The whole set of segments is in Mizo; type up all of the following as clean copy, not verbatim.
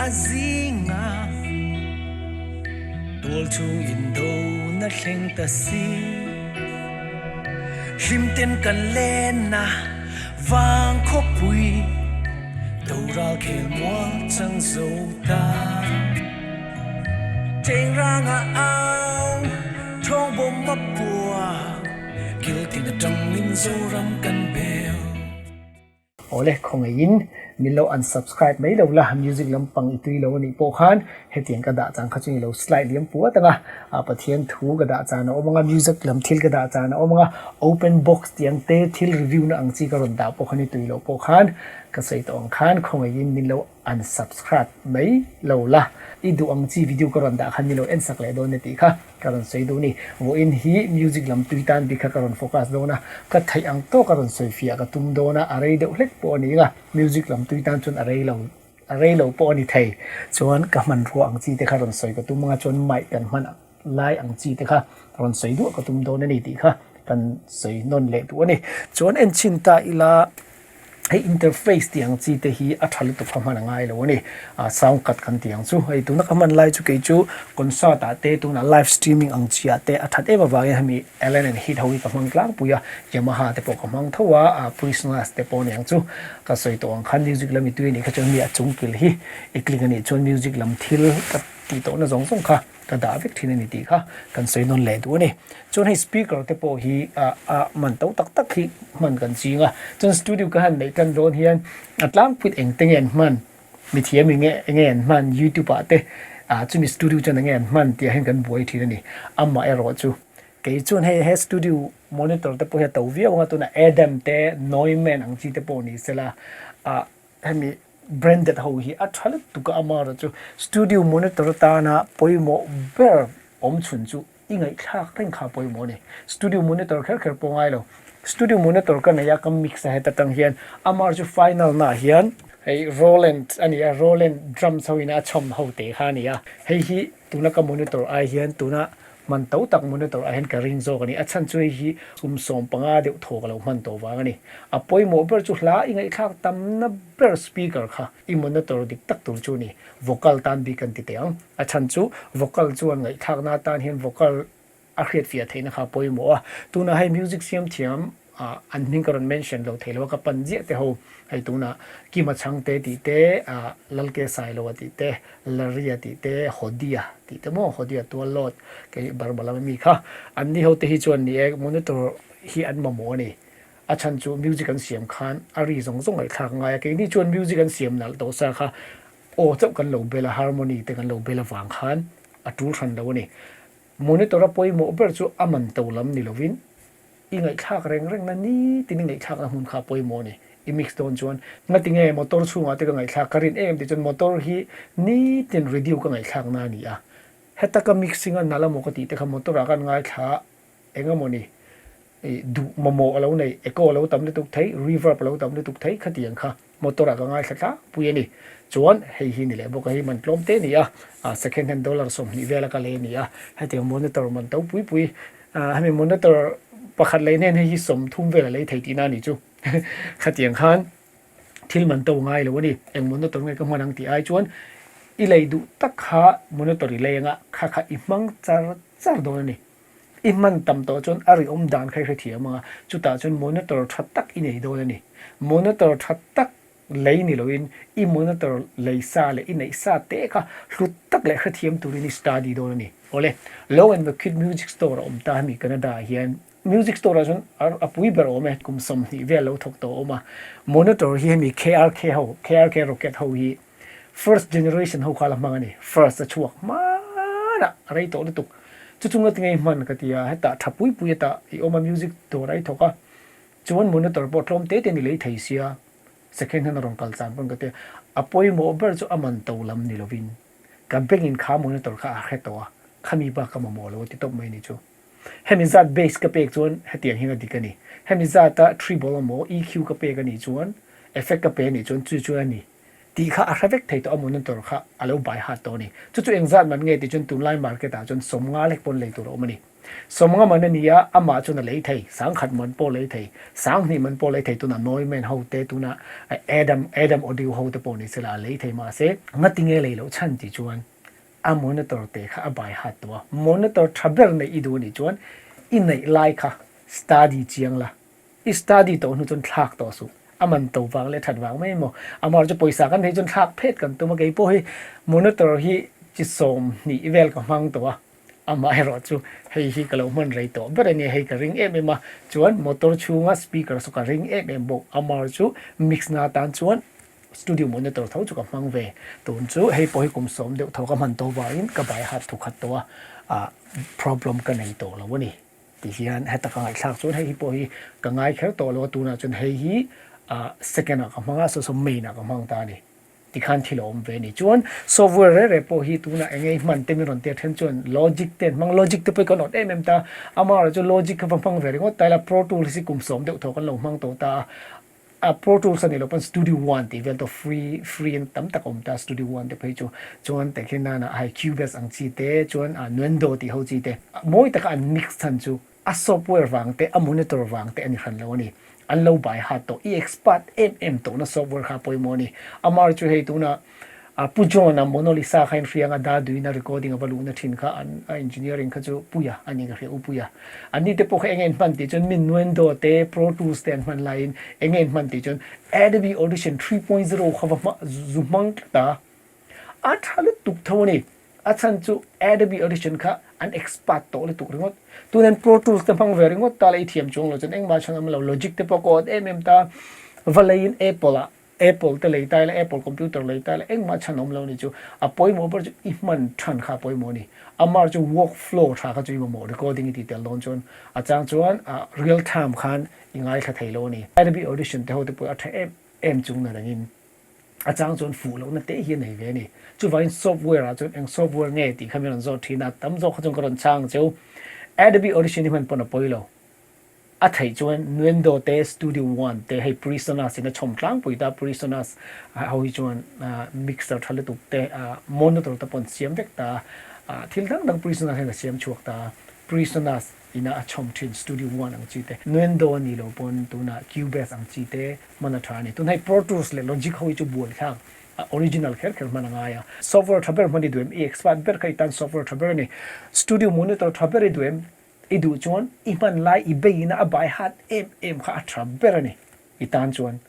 a zing a, tual chhung indo na thleng ta si. Hlim ten kan len a vang khawpui, doral khel mual chang zo ta. Cheng ranga au, thawng bawm a puak, kil tin atangin Zoram kan bel. Awle, khawngaihin min lo unsubscribe mai lo la, music lampang i tui lo a nih pawh khan hetiang ka dah chang kha chu i lo slide liam puat ang a, Pathian thu ka dah chan a awm ang a, music lam thil ka dah chan a awm ang a, open box tiang te thil review na ang chi ka rawn dah pawh khan i tui loh pawh khan ka sawi tawh ang khan khawngaihin min lo unsubscribe mai lo la, i duh ang chi video ka rawn dah khan nilo en sak leh dawn e tih kha ka rawn sawi duh ni. Vawiin hi music lam tui tan bik kha ka rawn focus dawn a, ka theih ang tawk a rawn sawi fiah ka tum dawn a, a rei deuh hlek pawh a ni nga, music lam tui tan chuan a rei lo a rei lo pawh a ni thei. Chuan ka hmanrua ang chi te kha rawn sawi ka tum anga chuan mic kan hman lai ang chi te kha rawn sawi duah ka tum dawn a ni tih kha kan sawi nawn leh duh a ni. Chuan enchhin ta ila. Hei interface tih ang chi te hi a tha lutuk kha hman a ngai lo a ni. Ah sound card kan tih ang chu. Hei tuna ka hman lai chu kei chu concert ah te tuna live streaming ang chi ah te a that em avangin hemi Allen and Heath ho hi ka hmang tlangpui a, Yamaha te pawh ka hmang tho a, ah Prisoners te pawh aniang chu ka sawi tawh ang khan music lam i tui a nih kha chuan mi a chung kil hi i click a nih chuan music lam thil ka tih tawhna zawng zawng kha ka dah vek thin a ni tih kha kan sawi nawn leh duh a ni. Chuan hei speaker te pawh hi ah ah man to tak tak hi hman kan ching a, chuan studio ka han neih tan dawn hian a tlangpuit eng te nge an hman, mithiam eng nge eng nge an hman youtube ah te ah chumi studio chuan eng nge an hman tih ah hian kan buai thin a ni. Amaherawh chu kei chuan hei he studio monitor te pawh hi a to viau ang a, tunah Adam te Neumann ang chi te pawh ni sela ah hemi branded ho hi a tha lutuk a, amaherawh chu studio monitor atana pawimawh ber awm chhun chu i ngaihthlak reng kha pawimawh a ni. Studio monitor kher kher pawh ngai lo, studio monitor ka nei a ka mix a heta tang hian amaherawh chu final naah hian hei Roland a ni a, Roland drums ho ina a chhawm ho te kha a ni a, hei hi tuna ka monitor ai hian tuna Hman to tak monitor ah hian ka ring zawk a ni. A chhan chu hei hi kum 15 deuh thaw ka lo hman tawh vang a ni. A pawimawh ber chu hla i ngaihthlak tamna ber speaker kha i monitor dik tak tur chu a ni. Vocal tan bik kan ti teh ang. A chhan chu vocal chuan ngaihthlakna atan hian vocal a hriatfiah theihna kha a pawimawh a. Tunah hei music siam thiam ah an hming ka rawn mention lo thei lo a, ka pan ziah te ho hei tunah Kima Chhangte tih te, ah Lalke Sailoa tih te, Laria tih te, Hodia tih te maw, Hodia Tuallawt kei Burma lama mi kha an ni ho te hi chuan ni e monitor hi an mamawh a ni. A chhan chu music an siam khan a ri zawng zawng ngaihthlak ngai a, keini chuan music an siam nalh tawh sa kha aw chauh kan lo bel a, harmony te kan lo bel avang khan a tul hran lo a ni. Monitor a pawimawh ber chu a man to lam ni lovin I ngaihthlak reng reng na nitin i ngaihthlak na hmun kha a pawimawh a ni. I mix dawn chuan ngati nge motor chhungah te ka ngaihthlak ka rin em tih chuan motor hi nitin radio ka ngaihthlak na a ni a. Heta ka mixing a nalh amaw ka tih te kha motor ah khan ngaithla eng emaw ni i duh mamawh a lo nei, echo a lo tam lutuk thei, reverb a lo tam lutuk thei khatiang kha motor ah ka ngaithla tlangpui a ni. Chuan hei hi ni leh bawk a, hei man tlawm te a ni a, second hand dollar 20 vel a ka lei a ni a, hetiang monitor man to pui pui Hemi monitor pakhat lei hnen hei hi 30 vel a lei thei tihna a nih chu. Khatiang khan thil man to ngai lo a ni. Eng monitor nge ka hman ang tih ai chuan i lei duh tak kha monitor i lei anga kha kha i hmang char char dawn a ni. I hman tam tawh chuan a ri awm dan kha i hrethiam anga chutah chuan monitor tha tak i nei dawn a ni. Monitor tha tak lei ni loin i monitor lei sa leh i neih sa te kha hlut tak leh hrethiam turin i study dawn a ni. Awle, Long and McQuaid Music Store a awm ta hemi Canada ah hian music store ah chuan a pui ber a awm e, kum 20 vel lo thawk tawh a awm a. Monitor hi hemi KRK ho, KRK Rocket ho hi first generation ho kha la hmang a ni, first a chhuak hmanah a rei tawh lutuk. Chu chunga tinge i hman ka ti a, hetah tha pui pui hetah i awm a music dawrah i thawk a, chuan monitor pawh tlawm te te ni lei thei sia. Second hand a rawn kal chan pawn ka ti a, a pawimawh ber chu a man to lam ni lovin ka bank in kha monitor kha a hre tawh a, khami bak ka mamawh lo a ti tawp mai ni chu. Hemi zat bass ka pek chuan hetiang hian a dik a ni, hemi zata treble emaw EQ ka pek a nih chuan effect ka pe a nih chuan chu chu a ni tih kha a hre vek thei tawh a, monitor kha a lo by heart tawh a ni. Chu chu engzat man nge tih chuan tunlai market ah chuan 50 lek pawn lei tur a awm a ni. Sawmnga man a ni a, amah chuan a lei thei, sangkhat man pawh lei thei, sanghnih man pawh lei thei tuna Neumann ho te tuna Adam Adam Audio ho te pawh ni sela a lei thei mahse ngatinge lei loh chhan tih chuan a monitor te kha a bai hat tawh a, monitor tha ber neih i duh a nih chuan i neih lai kha study chiang la, i study tawh hnu chuan thlak tawh suh, a man to vang leh that vang mai emaw, amaherawhchu chu pawisa kan theih chuan thlak phet kan tum a, keipawh hi monitor hi chi 20 vel ka hmang tawh a, amaherawhchu hei hi ka lo hman rei tawh ber a nia, hei ka ring em em a, chuan motor chhunga speaker saw ka ring em em bawk, amaherawhchu mix na atan chuan Studio monitor tho chu ka hmang ve. Tun chu hei pawh hi kum sawm deuh tho ka hman tawh vangin ka bai hat thu khat tawh a, ah problem ka nei tawh lo a ni. Ti hian heta ka ngaihthlak chuan hei hi pawh hi ka ngai kher tawh lo a, tunah chuan hei hi ah second ah ka hmang a, saw saw main ah ka hmang ta a ni. Tikhan thil a awm ve a ni. Chuan software reh reh pawh hi tunah eng nge i hman te min rawn tir then chuan logic te an hmang, logic te pawh hi kan awt em em ta a, amaherawhchu logic kha va hmang ve ringawt ta ila pro tools hi kum sawm deuh tho kan lo hmang tawh ta a, A Pro Tools a nih loh pawn Studio One tih vel tawh free free in tam tak a awm ta Studio One te phei chu chuan tehkhin nana hei Cubase ang chi te chuan a Nuendo tih ho chi te mawi taka an mix chhan chu a software vang te a monitor vang te a ni hran lo a ni an lo bai hat tawh i expert em em tawhna software kha a pawimawh a ni amar chu hei tuna A Pu John-a Monolisa kha in hria anga Daduina recording a va luhna thin kha an a engineering kha chu Puia a ni ka hria U Puia. An ni te pawh kha enge in hman tih chuan Minuendo te Pro Tools te an hman laiin enge in hman tih chuan Adobe Audition 3.0 kha va hma zu hmang tlat a. A tha lutuk tho a ni. A chhan chu Adobe Audition kha an expert tawh lutuk ringawt. Tunin Pro Tools te hmang ve ringawt ta la i thiam chuang lo chuan engmah chhan awm lo Logic te pawh ka awt em em ta. Va leiin Apple ah Apple te lei ta ila, Apple computer lei ta ila, engmah chhan awm lo ni chu. A pawimawh ber chu i hman than kha a pawimawh a ni. Amar chu work flow tha kha chu i mamawh recording i tih tel dawn chuan a chang chuan real time khan i ngaithla thei lo a ni. Adobe Audition te ho te pawh a tha em em chung na rengin a chang chuan fuh lohna te hi a nei ve a ni. Chuvangin software ah chuan eng software nge tih kha min rawn zawt thin a, tam zawk kha chuan ka rawn chhang ang cheu. Adobe Audition hi hman pawn a pawi lo. A theih chuan Nuendo te Studio One te hei Presonus in a chhawm tlangpui ta, Presonus ho hi chuan mixer tha lutuk te monitor te pawh an siam vek ta, thil dang dang Presonus hian a siam chhuak ta, Presonus in a chhawm thin Studio One ang chi te, Nuendo a nih loh pawn tunah Cubase ang chi te hman a tha a ni. Tun hei Pro Tools leh Logic ho hi chu buai thlak original kher kher hman a ngai a, software tha ber hman i duh em? I expert ber kha i tan software tha ber a ni. Studio monitor tha ber i duh em? I duh chuan i hman lai i beina a bai hat em em kha a tha ber a ni i tan chuan.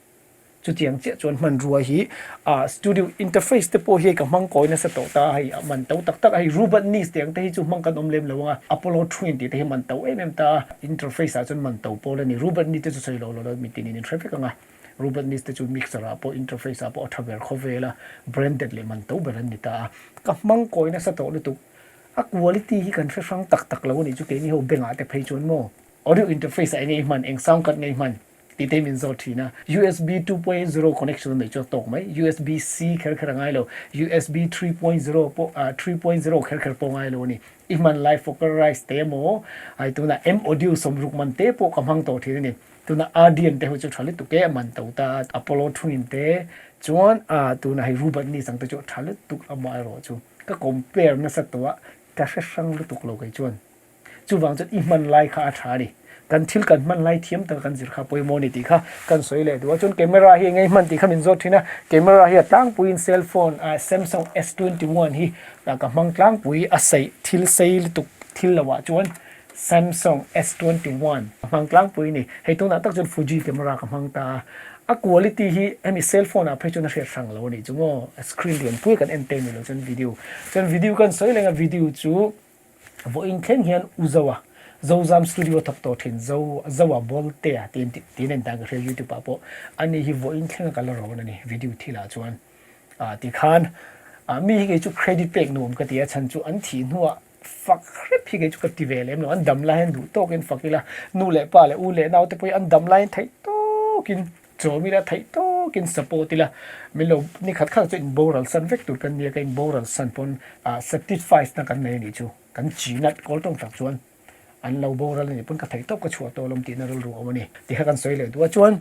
Chutiang chiah chuan hmanrua hi ah studio interface te pawh hi ka hmang kawi nasa tawh ta a hei a man to tak tak a hei Ruben Nis te ang te hi chu hmang kan awm lem lo ang a Apollo Twin tih te hi man to em em ta a interface ah chuan man to pawl a ni Ruben Nis te chu sawi lo lo lo mi tinin in hre vek ang a Ruben Nis te chu mixer ah pawh interface ah pawh a tha ber khawvel a branded leh man to ber an ni ta a ka hmang kawi nasa tawh lutuk. A quality hi kan hre hrang tak tak lo a nih chu keini ho bank ah te phei chuan maw audio interface ah eng nge i hman eng sound card nge i hman tih te hi min zawt thin a USB 2.0 connection a nei chu a tawk mai USB C kher kher a ngai lo USB 3.0 pawh ah 3.0 kher kher pawh a ngai lo a ni i hman lai Focusrite te emaw ai tunah M audio 60 man te pawh ka hmang tawh thin a ni tunah Ardian te ho chu tha lutuk e a man to ta Apollo Twin te chuan ah tunah hei Rubat Nis ang te chu a tha lutuk amaherawh chu Ka compare nasa tawh a, ka hre hrang lutuk lo kei chuan. Chuvang chuan i hman lai kha a tha a ni. Kan thil kan hman lai thiam taka kan zir kha pawimawh a ni tih kha kan sawi leh duh a. Chuan camera hi eng nge i hman tih kha min zawt thin a, camera hi a tlangpuiin cell phone Samsung S21 hi ka hmang tlangpui a sei thil sei lutuk thil lo ah chuan Samsung S21 ka hmang tlangpui a ni. Hei tunah tak chuan Fuji camera ka hmang ta a. A quality hi hemi cell phone ah phei chuan a hriat hrang lo a nih chu maw. A screen lian pui kan en te ni lo chuan video. Chuan video kan sawi leng a video chu vawiin thleng hian u Zoa, Zozam studio thawk tawh thin Zo Zoa Bawltea tiin tiin en dan ka hria youtube ah pawh. Ani hi vawiin thleng a ka la rawn a ni video thil ah chuan. Ah tikhan ah mi hi kei chu credit pek nuam ka ti a chhan chu an thih hnuah Fak hrep hi kei chu ka ti ve lem lo, an dam lai hian duh tawkin fak ila, nu leh pa leh u leh nau te pawh hi an dam laiin theih tawkin chawm ila, theih tawkin support ila, min lo ni khat khat ah chuan in boral san vek tur kan nia, ka in boral san pawn ah satisfies na kan nei a nih chu, kan chi nat kawl tawng tak chuan an lo boral a nih pawn ka theih tawp ka chhuah tawh alawm tihna rilru a awm a ni, tikha kan sawi leh duh a chuan.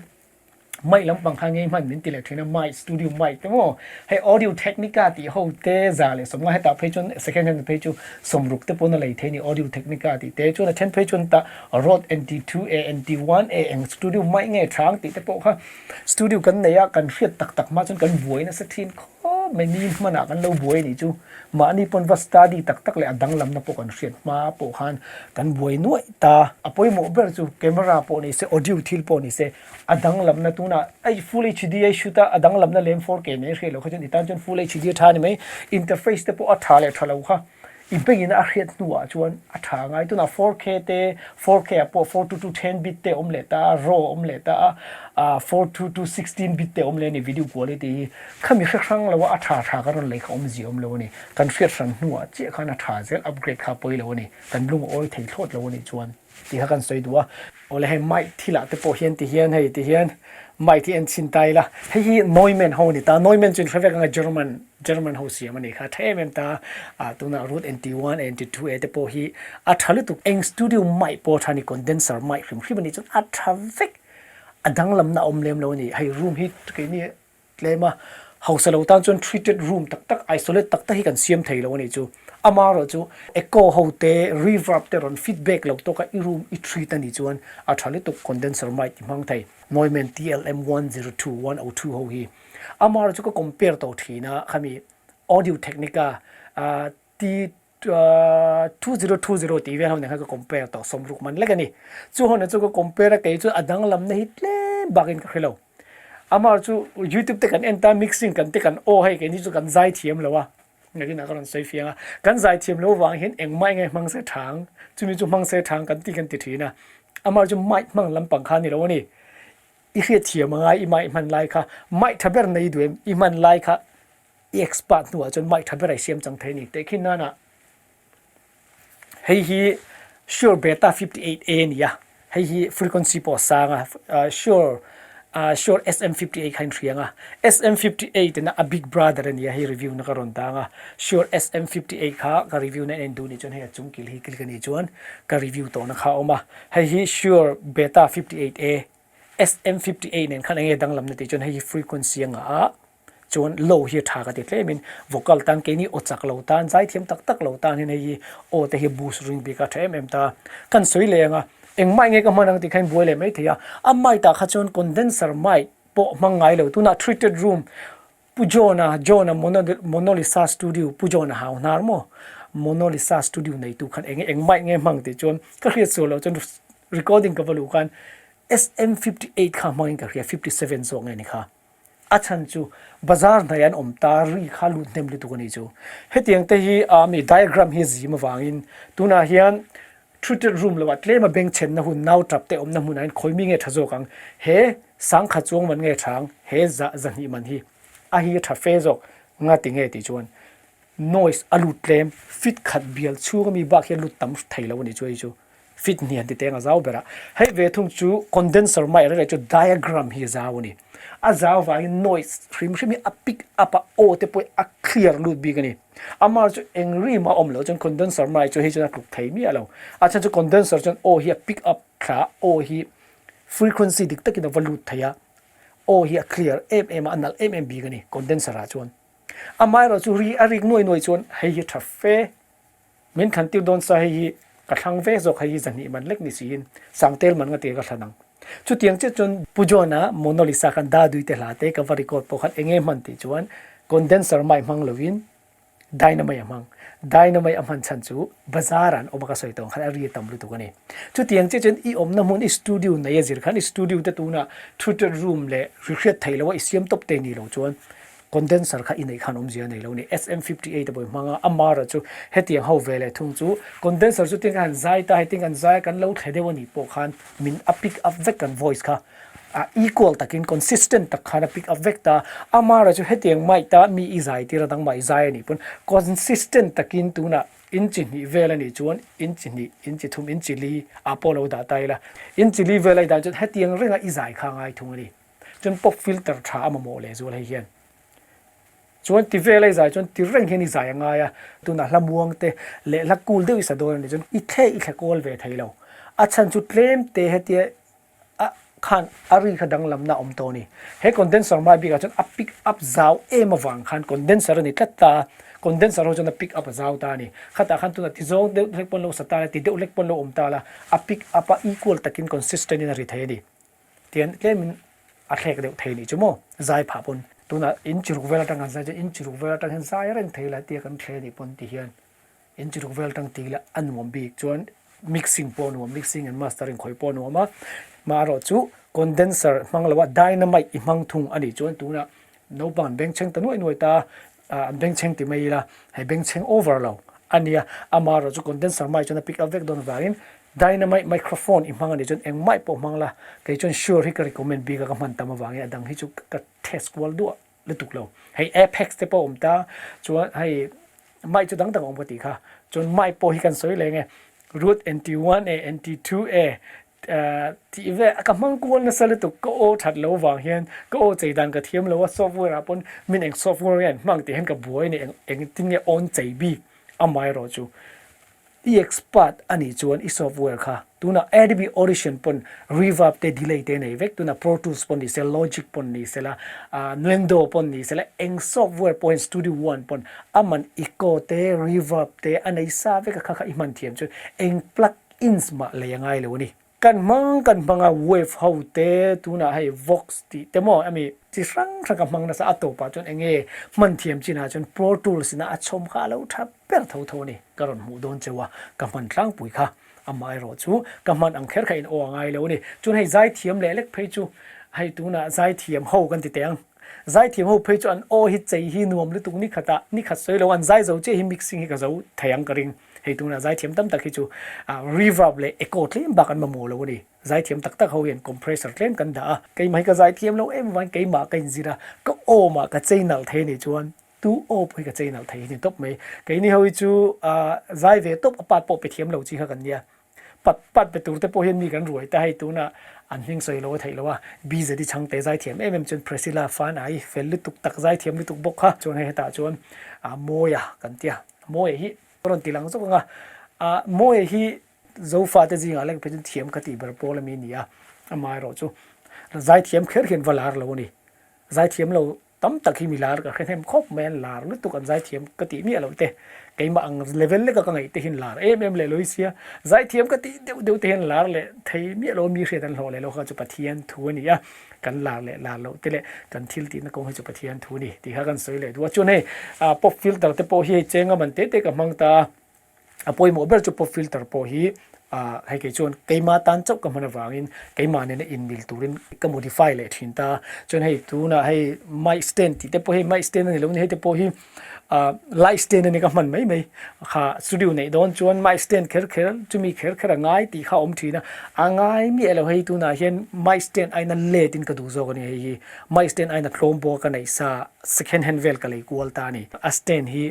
Mic lampang kha ngei hman min ti leh thin a, mic, studio mic te maw, hei audio technica tih ho te 150 hetah phei chuan second hand phei chu 60 te pawn a lei thei a ni audio technica tih te chuan a then phei chuan tah Rode NT2A, NT1A eng studio mic nge thang tih te pawh kha studio kan nei a, kan hriat tak tak hma chuan kan buai nasa thin khawp mai, mi hmanah kan lo buai a nih chu. Mahni pawn va study tak tak leh a danglamna pawh kan hriat hma pawh khan kan buai nuaih ta. A pawimawh ber chu camera pawh ni se, audio thil pawh ni se, a danglamna tunah ei full HD a shoot a, a danglamna lem 4K mai a hriat loh kha chuan i tan chuan full HD a tha a ni mai. Interface te pawh a tha leh tha lo kha i bengin a hriat hnuah chuan a tha ngai. Tunah 4K te, 4K ah pawh 422 10 bit te a awm leh ta a, raw a awm leh ta a, 422 16 bit te a awm leh a ni video quality hi. Khami hre hrang lo a, a tha tha ka rawn lei kha awmzia awm lo a ni. Kan hriat hran hnuah chiah khan a tha zel upgrade kha a pawi lo a ni. Kan lung a awi thei thlawt lo a nih chuan tih kha kan sawi duh a. Awle hei mic thilah te pawh hian ti hian hei ti hian mic hi en chhin ta ila hei hi Neumann ho a ni ta. Neumann chu in hre vek anga German German ho siam a nih kha tha em em ta. Ah tunah Rode NT1 a NT2 A te pawh hi a tha lutuk. Eng studio mic pawh a tha a ni condenser mic hrim hrim a nih chuan a tha vek. A danglamna a awm lem lo a ni. Hei room hi keini Tlem a, hausa lo tan chuan treated room tak tak, isolate tak tak hi kan siam thei lo a nih chu. Amaherawh chu echo ho te, reverb te rawn feedback lo tawk a i room i treat a nih chuan a tha lutuk condenser mic i hmang thei. Neumann TLM 102, 102 ho hi. Amaherawh chu ka compare tawh thin a, khami Audio Technica T 2020 tih vel ho nen khan ka compare tawh 60 man lek a ni. Chu ho nen chu ka compare a kei chu a danglamna hi tlem bakin ka hre lo. Amah chu youtube te kan en ta mixing kan te kan aw hei keini chu kan zai thiam lo a nakinah ka rawn sawi fiang a kan zai thiam lo vang hian engmah enge hmang se thang chumi chu hmang se thang kan ti kan ti thin a amah chu mic hmang lampang kha a ni lo a ni i hriat thiam angai i mic hman lai kha mic tha ber nei duh em i hman lai kha i expert hnuah chuan mic tha ber a i siam chang thei a ni teh khin nana Hei hi Shure Beta 58 A a ni a, hei hi frequency pawh a sang a, Shure Shure SM 58 kha a inhriang a, SM 58 ina a big brother a ni a, hei review na ka rawn dang a, Shure SM 58 kha ka review na en duh nih chuan hei a chung kil hi click a nih chuan ka review tawhna kha a awm a, hei hi Shure Beta 58 A SM 58 nen khan enge danglamna tih chuan hei hi frequency a ngah a, Chuan low hi a tha ka ti tlemin vocal tan keini aw chak lo tan zaithiam tak tak lo tan hian hei hi aw te hi boost ring bik a tha em em ta. Kan sawi leh ang a, engmah nge ka hman ang tih kha in buai leh mai thei a, a mic ah kha chuan condenser mic pawh hmang ngai lo tunah treated room Pu John-a John-a Monolisa studio Pu John-a hau hnar maw Monolisa studio neitu khan eng eng mic nge hmang tih chuan ka hriat sual loh chuan recording ka va luh khan SM 58 kha hmangin ka hria 57 zawk nge ni kha. A chhan chu bazar hnai an awm ta ri kha lut hnem lutuk a ni chu. Hetiang te hi a mi diagram hi zim avangin tunah hian treated room loah tlema bengchhenna hun nau tap te awmna hmunah hian khawi mi nge tha zawk ang? He sangkhat chuang man nge tha ang? He za zahnih man hi a hi a tha fe zawk nga ti nge tih chuan noise a lut tlem fit khat bial chhung ami bak hi a lut tam thei lo a ni chu hei chu. Fit hnian ti teng a zau ber a, hei ve thung chu condenser mic reng reng chu diagram hi a zau a ni. A zau vangin noise hrim hrim hi a pick up a, aw te pawh hi a clear lut bik a ni. Amah chu eng rim a awm loh chuan condenser mic chu hei chuan a tluk thei miah lo. A chhan chu condenser chuan aw hi a pick up thla a, aw hi frequency dik takin a va lut thei a, aw hi a clear em em a, a nalh em em bik a ni condenser ah chuan. Amaherawh chu ri a rik nuai nuai chuan hei hi tha fe. Min thlan tir dawn sa hei hi ka thlang ve zawk hei hi zahnih man lek ni siin Sangtel man nga tir ka thlan ang. Chutiang chiah chuan Pu John-a Monolisa khan Dadui te hla te ka va record pawh khan enge hman tih chuan condenser mic hmang lovin dynamite a hmang. Dynamite a hman chhan chu bazar ah an awm a ka sawi tawh ang khan a ri a tam lutuk a ni. Chutiang chiah chuan i awmna hmun i studio nei a zir khan i studio te tunah treated room leh ri hriat theih loh a i siam tawp te ni lo chuan Condenser kha i neih khan awmzia a nei lo a ni. SM58 a bawi hmang a, a mara chu hetiang ho ve leh thung chu condenser chu tin kan han zai ta, heti kan zai a kan lo thle deuh a nih pawh khan min a pick up vek kan voice kha a equal takin consistent tak khan a pick up vek ta. A mara chu hetiang mic ta mi i zai tir a dang mah i zai a nih pawn consistent takin tunah inchi hnih vel a nih chuan inchi hnih, inchi thum, inchi li ah pawh lo dah ta ila inchi li vel a i dan chuan hetiang renga i zai kha a ngai thung a ni. Chuan pop filter tha a mamawh leh zual hei hian. Chuan ti vel a i zai chuan ti reng hian i zai a ngai a. Tunah hla muang te leh hla kul deuh i sa dawn a nih chuan i thle i thle kawl ve thei lo. A chhan chu tlem te hetia a khan a ri kha danglamna a awm tawh a ni. He condenser mic bikah chuan a pick up zau em avang khan condenser a ni tlat ta a, condenser ho chuan a pick up a zau ta a ni. Khatah khan tunah ti zawng deuh hlek pawn lo sa ta la, ti deuh hlek pawn lo awm ta la, a pick up a equal takin consistent in a ri thei a ni. Tian tlemin a thlek deuh thei nih chu maw zai phah pawn. Tunah in chiruk vel atang kan zai chuan in chiruk vel atang hian zai reng thei la tia kan thle nih pawn ti hian in chiruk vel atang ti la a nuam bik chuan mixing pawh a nuam mixing and mastering khawi pawh a nuam a marawh chu condenser hmang lo a dynamite i hmang thung a nih chuan tunah naupang an bengchheng ta nuai nuai ta an bengchheng ti mai ila hei bengchheng over lo a nia amaherawh chu condenser mic chuan a pick up vek dawn avangin dynamite microphone i hmang a nih chuan engmah pawh hmang la kei chuan sure hi ka recommend bik a ka hman tam avangin a dang hi chu ka test kual duah lutuk lo hei apex te pawh a awm ta chuan hei mic chu dang dang a awm ka tih kha chuan mic pawh hi kan sawi leh nge root NT1 a NT2 a Tih ve ka hmang kual nasa lutuk ka aw that lo vang hian ka aw chei dan ka thiam lo a software ah pawn min eng software nge an hmang tih hian ka buai a ni eng engtin nge on chei bik amaherawh chu i expert a nih chuan i software kha tunah Adobe Audition pawn reverb te delay te nei vek tunah Pro Tools pawn ni se Logic pawn ni sela Nuendo pawn ni sela eng software pawh hian Studio One pawn aman echo te reverb te a nei sa vek a kha kha i hman thiam chuan eng plug ins mah lei a ngai lo a ni. Kan hmang kan hmang a wave ho te tunah hei vox tih te maw ami chi hrang hrang ka hmang nasa a tawpah chuan enge hman thiam chinah chuan pro tools ina a chhawm kha a lo tha ber tho tho a ni. Ka rawn hmuh dawn cheu a ka hman tlangpui kha amaherawh chu ka hman ang kher kha in aw a ngai lo a ni. Chuan hei zaithiam leh lek phei chu hei tunah zaithiam ho kan ti teh ang. Zaithiam ho phei chu an aw hi chei hi nuam lutuk ni khatah ni khat sawi lo an zai zo chiah hi mixing hi ka zo thei ang ka ring. Hei tunah zaithiam tam tak hi chu reverb leh echo tlem bak an mamawh lo a ni. Zaithiam tak tak ho hian compressor tlem kan dah a, keimah hi ka zaithiam lo em avangin keimah ka inzir a, ka awmah ka chei nalh thei a nih chuan tu aw pawh hi ka chei nalh thei hi ni tawp mai. Keini ho hi chu zai ve tawp a part pawh pe thiam lo chi kha kan nia. Pat pat pe tur te pawh hian mi kan ruai ta hei tunah an hming sawi lo a theih lo a, BZI chhangte zaithiam em em chuan Priscilla Fanai fel lutuk tak zaithiam lutuk bawk kha chuan hei hetah chuan Mawia kan tia Mawia hi ka rawn ti lang zawk ang a, Mawia hi Zofa te zingah lek phei chuan thiam ka tih ber pawl ami a ni a, amaherawhchu zaithiam kher hian va lar lo a ni, zaithiam lo Tam tak hi mi lar ka hre hnem khawp mai an lar lutuk an zaithiam ka tih miah loh te keimah ang level leka ka ngaih te hian lar em em leh lo i sia zaithiam ka tih deuh deuh te hian lar leh thei miah lo mi hriat an hlawh leh lo kha chu Pathian thu a ni a kan lar leh lar loh te leh kan thil tihna kawng hi chu Pathian thu a ni tih kha kan sawi leh duh a chuan hei pop filter te pawh hi hei chenga man te te ka hmang ta a. A pawimawh ber chu pop filter pawh hi hei kei chuan keima tan chauh ka hman avangin keimah nena inmil turin ka modify leh thin ta. Chuan hei tunah hei mic stand tih te pawh hei mic stand a ni lo a ni hei te pawh hi light stand a ni ka hman mai mai. Kha studio neih dawn chuan mic stand kher kher chumi kher kher a ngai tih kha a awm thin a, a ngai miah lo hei tunah hian mic stand aina let in ka duh zawk a ni hei hi. Mic stand aina tlawm bawk a ka neih sa second hand vel ka lei kual ta a ni. A stand hi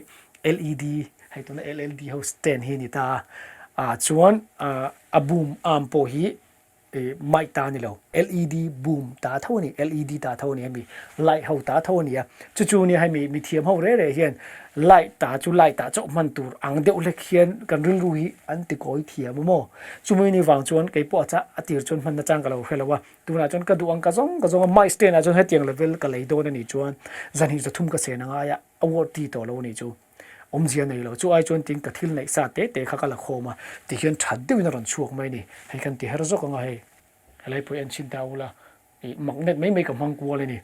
LED Hei tuna LLD ho stand hi a ni ta a, chuan a boom arm pawh hi mic ta a ni lo, LED boom ta tho a ni, LED ta tho a ni hemi light ho ta tho a ni a, chu chu nia hemi mithiam ho reh reh hian light ta chu light ah chauh hman tur ang deuh hlek hian kan rilru hi an ti kawi thiam a maw, chumi ni vang chuan kei pawh a chah a tir chuan hman nachang ka lo hre lo a, tunah chuan ka duh ang ka zawng ka zawng a mic stand ah chuan hetiang level ka lei dawn a nih chuan zan hi zathum ka sen a ngai a, a worth ti tawh lo a nih chu. Awmzia nei lo chu ai chuan tin ka thil neih sa te te kha ka la khawm a, tihian that deuhin a rawn chhuak mai a ni. Hei kan ti her zawk ang a hei. Helai pawh hi en chhin ta ula, ih magnet mai mai ka hmang kual a ni.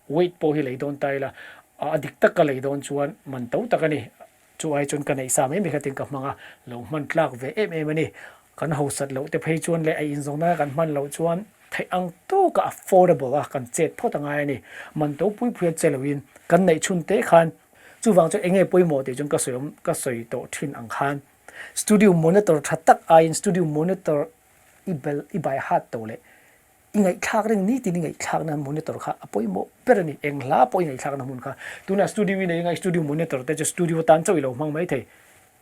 Weight pawh hi lei dawn ta ila, a dik tak ka lei dawn chuan man to tak a ni. Chu ai chuan ka neih sa mai mai kha tin ka hmang a, lo hman tlak ve em em a ni. Kan hausat loh te phei chuan leh a inzawmna kan hman loh chuan theih ang tawka affordable a kan chet phawt a ngai a ni. Man to pui pui a che loin kan neih chhun te khan Chuvang chuan enge pawimawh tih chuan ka sawi awm ka sawi tawh thin ang khan studio monitor tha tak aiin studio monitor i bel i bai hat to leh i ngaihthlak reng ni tin i ngaihthlakna monitor kha a pawimawh ber a ni eng hla pawh i ngaihthlakna hmun kha tunah studio i nei anga studio monitor te chu studio tan chauh i lo hmang mai thei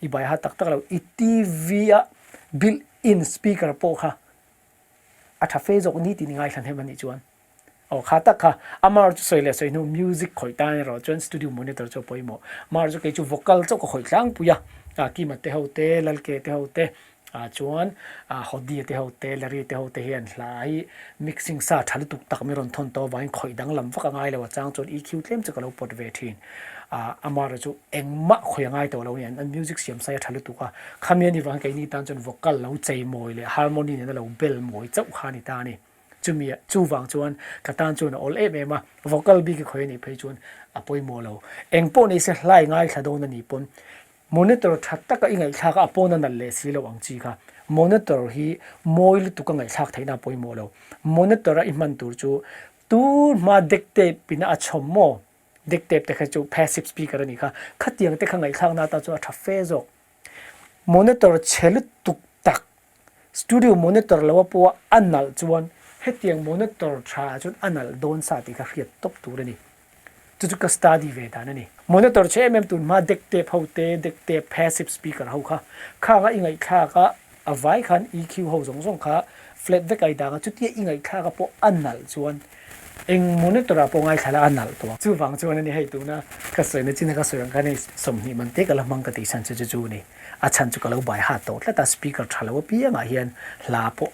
i bai hat tak tak lo i TV a built in speaker pawh kha a tha fe zawk ni tin i ngaithla hnem a nih chuan. Aw kha tak kha, a mar chu sawi leh sawi hnu music khawih tan erawh chuan studio monitor chu a pawimawh. Mar chu kei chu vocal chauh ka khawih tlangpui a, Kima te ho te, Lalke te ho te, Ah chuan Hodi te ho te Larry te ho te hian hla hi mixing sa tha lutuk tak mai rawn thawn tawh avangin khawih danglam vak a ngai lo a chang chuan EQ tlem chu ka lo pawt ve thin. Ah amaherawh chu engmah khawih a ngai tawh lo a ni an music siam sai a tha lutuk a, khami a ni vang keini tan chuan vocal lo chei mawi leh harmony nena lo bel mawi chauh kha a ni ta a ni. Chumi chuvang chuan ka tan chuan a awl em em a, vocal bik i khawih a nih phei chuan a pawimawh lo. Engpawh ni se hlai ngaithla dawn a nih pawn Monitor tha taka i ngaihthlak a, a pawn a nalh leh si lo ang chi kha. Monitor hi mawi lutuk a ngaihthlak theihna a pawimawh lo. Monitor a i hman tur chu tur hma deck tape ina a chhawm maw? Deck tape te kha chu passive speaker a nih kha. Khatiang te kha ngaihthlakna atan chuan a tha fe zawk. Monitor chhe lutuk tak, studio monitor lo a pawha a nalh chuan hetiang monitor tha ah chuan a nalh dawn sa tih kha hriat tawp tur a ni. Chu chu ka study ve dan a ni. Monitor che em em tun hma deck tape ho te, deck tape passive speaker ho kha khanga i ngaihthlak a, a vai khan EQ ho zawng zawng kha flat vek a i dang a, chutia i ngaihthlak a pawh a nalh chuan eng monitor ah pawh ngaithla la a nalh tawh ang. Chuvang chuan a ni hei tuna ka sawina chin a ka sawi ang khan hei 20 man te ka la hmang ka tih chhan chu chu chu a ni. A chhan chu ka lo bai hat tawh tlat a, speaker tha lo apiangah hian hla pawh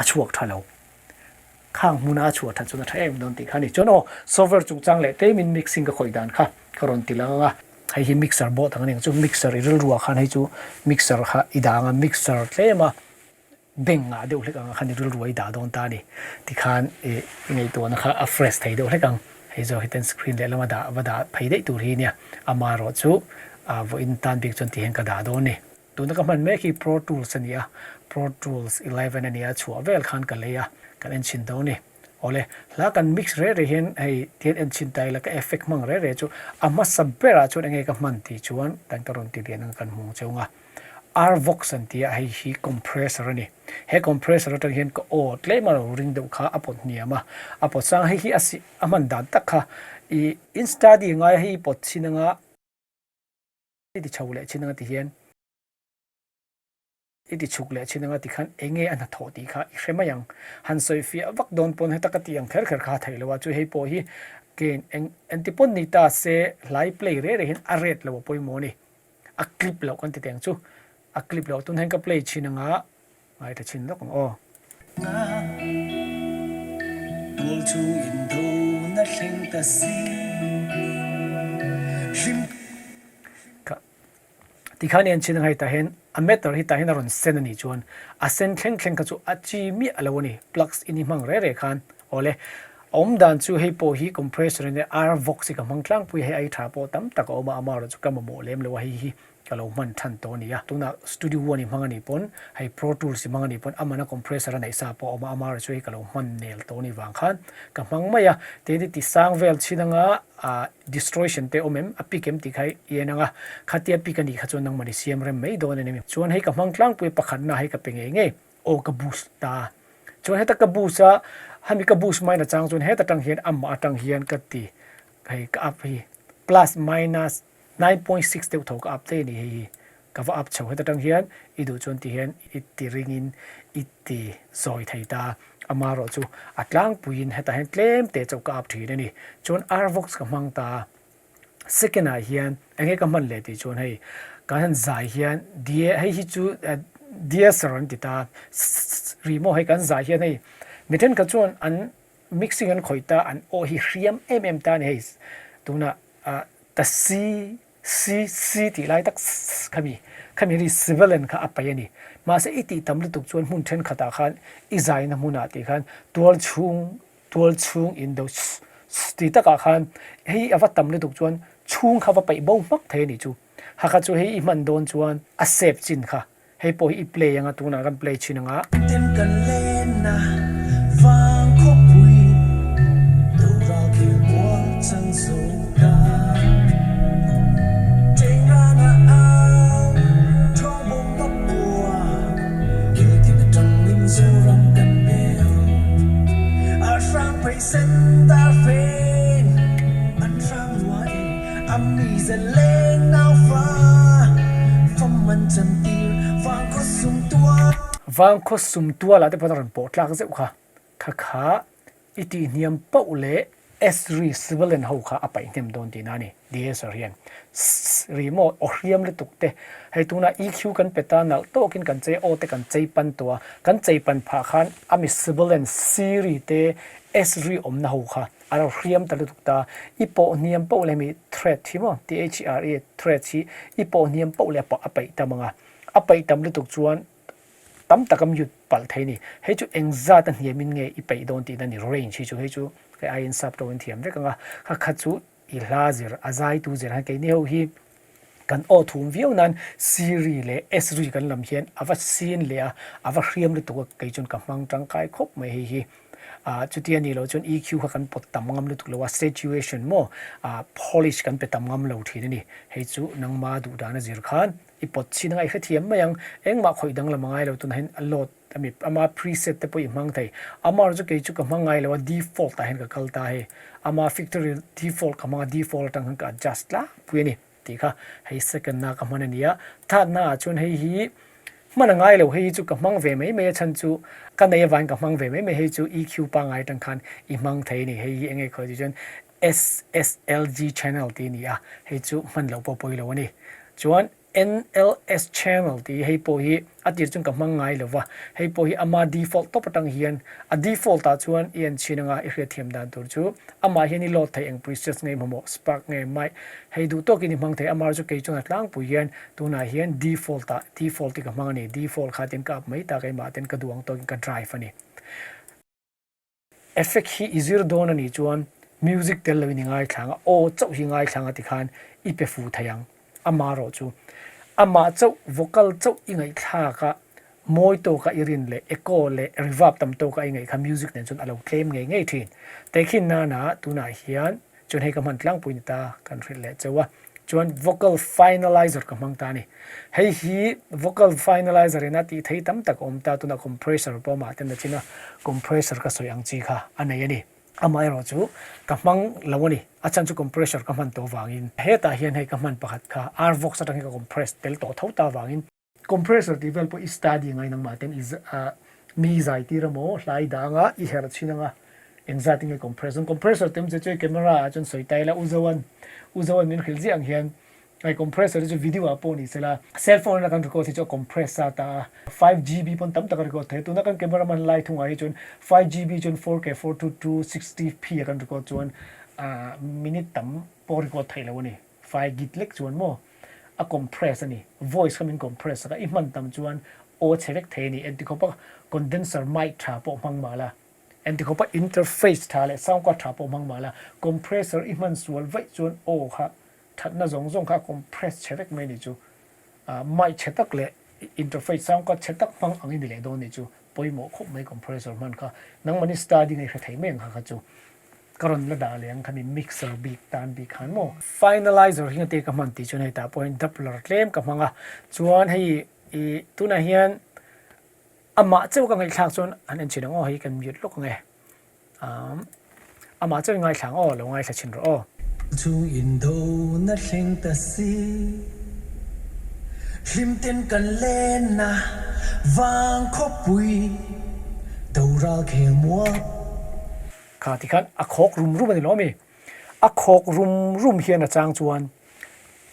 a chhuak tha lo. Khang hmuna a chhuah that chuan a tha em dawn tih kha a ni. Chuan aw, software chungchang leh tlemin mixing ka khawih dan kha ka rawn ti lang ang a. Hei hi mixer board ang a ni ang chu, mixer i rilruah khan hei chu mixer kha i dah ang a, mixer tlema beng ngah deuh hlek ang khan i rilruah i dah dawn ta a ni. Tikhan i ngaihtuahna kha a fresh thei deuh hlek ang. Hei zawk hi ten screen lehlam a dah va dah phei daih tur hi nia. Amaherawhchu vawiin tan bik chuan tihian ka dah dawn a ni. Tuna ka hman mek hi Pro Tools a ni a, Pro Tools 11 a ni a, chhuah vel khan ka lei a, kan en chhin dawn ni. Awle, hla kan mix re re hian hei tihian en chhin ta ila ka effect hmang re re chu a hmasa berah chuan enge ka hman tih chuan tan ka rawn ti lian ang kan hmu cheu nga. RVox an ti a, hei hi compressor a ni. He compressor atang hian ka aw tlem a lo ring deuh kha a pawt hniam a, a pawt sang hei hi a si a hman dan tak kha i in study ngai a hei i pawt chhin anga, I ti chho leh chin anga ti hian i ti chhuk leh chin anga ti khan enge a hnathawh tih kha i hre mai ang. Han sawi fiah vak dawn pawn heta ka tih ang kher kher kha a theih lo a, chu hei pawh hi gain eng engti pawn ni ta se hlai play reh reh hian a ret lo a pawimawh a ni. A clip loh kan ti teh ang chu, a clip loh tun hian ka play chin anga Ngaithla chhin lawk ang aw. Tual chhung in do na thleng ta si. Hlim. Ka tikhan i en chhin ang hei tah hian a meter hi tah hian a rawn sen a nih chuan a sen thleng thleng kha chu a chi miah lo a ni plugs in i hmang reh reh khan awle a awm dan chu hei pawh hi compressor in rvox hi ka hmang tlangpui a hei ai tha pawh tam tak a awm a amaherawhchu ka mamawh lem lo a hei hi Ka lo hman than tawh a ni a, tunah Studio One i hmang a nih pawn, hei Pro Tools i hmang a nih pawn amana compressor a neih sa pawh a awm a, ama erawh chu hei ka lo hman nel tawh a nih vang khan ka hmang mai a, tin i ti sang vel chhin anga ah distortion te awm em, a pick em tih kha i en anga, khatia pick a nih kha chuan nangmahni siam rem mai dawn a ni. Chuan hei ka hmang tlangpui pakhatna hei ka pe ngei ngei, aw ka boost ta a, chuan heta ka boost a, hemi ka boost maina chang chuan heta tang hian amah atang hian ka ti hei ka up hi plus minus 9.6 deuh tho ka up daih a ni hei hi. Ka va up chho het atang hian i duh chuan ti hian i ti ringin i ti zawi thei ta. Amaherawh chu a tlangpuiin hetah hian tlem te chauh ka up thin a ni. Chuan Rvox ka hmang ta a. Second ah hian enge ka hman leh tih chuan hei kan han zai hian die hei hi chu de-esser an ti ta ri maw hei kan zai hian hei mi thenkhat chuan an mixing an khawih ta an aw hi hriam em em ta a ni hei tunah ah ta si si si tih lai tak s khami khami ri sibilant kha a paih a ni. Mahse i tih tam lutuk chuan hmun thenkhatah khan i zaina hmunah tih khan tual chhung tual chhung in do s s tih takah khan hei a va tam lutuk chuan chhung kha va paih bo hmak thei a nih chu. Hakha chu hei i hman dawn chuan a save chin kha Hei pawh hi i play anga tunah kan play thin anga. Ten kan lenna vang khawpui doral khel kual chang zo ta. Cheng rana au thawng bawm a pua kil tin atang min Zoram kan bel. A hrang phei sen dar feng an hrang lua e. A mize leng nau fa fam an chan tir vang khaw sum tual. Vang khaw sum tual ah te pawh a rawn pawh tlak zeuh kha. Kha kha i tih hniam pauh leh S ri sibilant ho kha a paih hnem dawn tihna a ni. De-esser hian S ri maw aw hriam lutuk te hei tunah EQ kan pe ta nalh tawkin kan chei aw te kan chei pan tawh a, kan chei pan phah khan a mi sibilant C ri te S ri awmna ho kha a lo hriam ta lutuk ta. I pawh hniam poh leh hemi thread hi maw THRE thread hi i pawh hniam poh leh a paih tam ang a, a paih tam lutuk chuan tam taka mute palh thei a ni. Hei chu engzat a hniamin nge i peih dawn tihna a ni range hi chu hei chu kei aiin sap tawngin thiam vek ang a, kha kha chu i hla zir a zaitu zir han keini ho hi kan aw thum viau nan C ri leh S ri kan lam hian a va sin leh a, a va hriam lutuk a kei chuan ka hmang tangkai khawp mai hei hi. Ah chutia ni loh chuan EQ kha kan pawt tam ngam lutuk lo a, saturation maw ah polish kan pe tam ngam lo thin a ni. Hei chu nangma duh dan a zir khan I pawt chhin anga i hrethiam mai ang, engmah khawih danglam a ngai lo tunah hian a load a mi ama preset te pawh i hmang thei. Amar chu kei chu ka hmang ngai lo a default ah hian ka kal ta hei. Ama factory default ka hmang a default atang khan ka adjust tlangpui a ni tih kha hei second na ka hman a ni a. Third na ah chuan hei hi hman a ngai lo hei hi chu ka hmang ve mai mai a chhan chu ka nei avangin ka hmang ve mai mai hei chu EQ pangngai atang khan i hmang thei a ni hei hi enge khawi tih chuan SSLG channel tih a ni a, hei chu hman loh pawh pawi lo a ni. Chuan NLS channel tih hi hei pawh hi a tir chuan ka hmang ngai lo va, hei pawh hi ama default tawp atang hian a default ah chuan i en chhin anga i hriatthiam dan tur chu amah hian i load thei eng presets nge hmawmawh spark nge mic hei duh tawkin i hmang thei amah chu kei chuan a tlangpui hian tunah hian default ah default hi ka hmang a ni, default kha tin ka up mai ta keimah ten ka duh ang tawkin ka drive a ni. Effect hi i zir dawn a nih chuan music tel loin i ngaithlang a, aw chauh hi ngaithlang a tikhan i pe fu thei ang. Amarawh chu amah chauh vocal chauh i ngaihthlak a, mawi tawka i rin leh echo leh reverb tam tawka i ngaih kha music nen chuan a lo tlem ngei ngei thin. Tehkhin nana tunah hian Chuan hei ka hman tlangpui ni ta kan hrilh leh cheu a. Chuan vocal finalizer ka hmang ta a ni. Hei hi vocal finalizer in a tih thei tam tak a awm ta, tunah compressor pawh amah ten a chin a, compressor ka sawi ang chi kha a nei a ni. Amaherawh chu ka hmang lo a ni, a chhan chu compressor ka hman tawh vangin. Hetah hian hei ka hman pakhat kha RVox atang hi ka compress tel tawh tho ta vangin. Compressor tih vel pawh i study ngai nangmah ten i mi zai tir emaw hlai danga i herh chhin anga engzat in nge compress dawn. Compressor te awm che chu camera ah chuan sawi ta ila u Zoan u Zoan min hrilh ziah ang hian hei compressor hi chu video ah pawh ni sela cell phone a kan record hi chu a compress sa ta a 5GB pawn tam tak a record thei a tuna kan camera man lai thungah hi chuan 5GB chuan 4K 422 60p a kan record chuan minute tam pawh record theih loh a ni. Fai git lek chuan maw a compress a ni, voice kha min compress sak a, i hman tam chuan aw chhe vek thei a ni, engti khawpa condenser mic tha pawh hmang mah la, engti khawpa interface tha leh sound card tha pawh hmang mah la, compressor i hman sual vaih chuan aw kha thatna zawng zawng kha a compress chhe vek mai a ni chu, mic chhe tak leh interface sound card chhe tak hmang ang i ni leh dawn a ni chu, pawimawh khawp mai compressor hman kha, nangmahni study nge hre thei mai ang kha kha chu. Ka rawn la dah leh ang khami mixer bik tan bik khan maw. Finalizer hi ngate ka hman tih chuan hei tah pawh hian doubler tlem ka hmang a, chuan hei i tunah hian amah chauh ka ngaihthlak chuan an en chhin ang aw hei kan mute lawk ang e, umm amah chauh i ngaithla ang aw lo ngaithla chhin rawh aw. Chung indo na thleng ta si. Hlimten kan lenna vang khawpui doral khel mual. Kha ti khan a khawk rum rum a ni lo ami? A khawk rum rum hian a chang chuan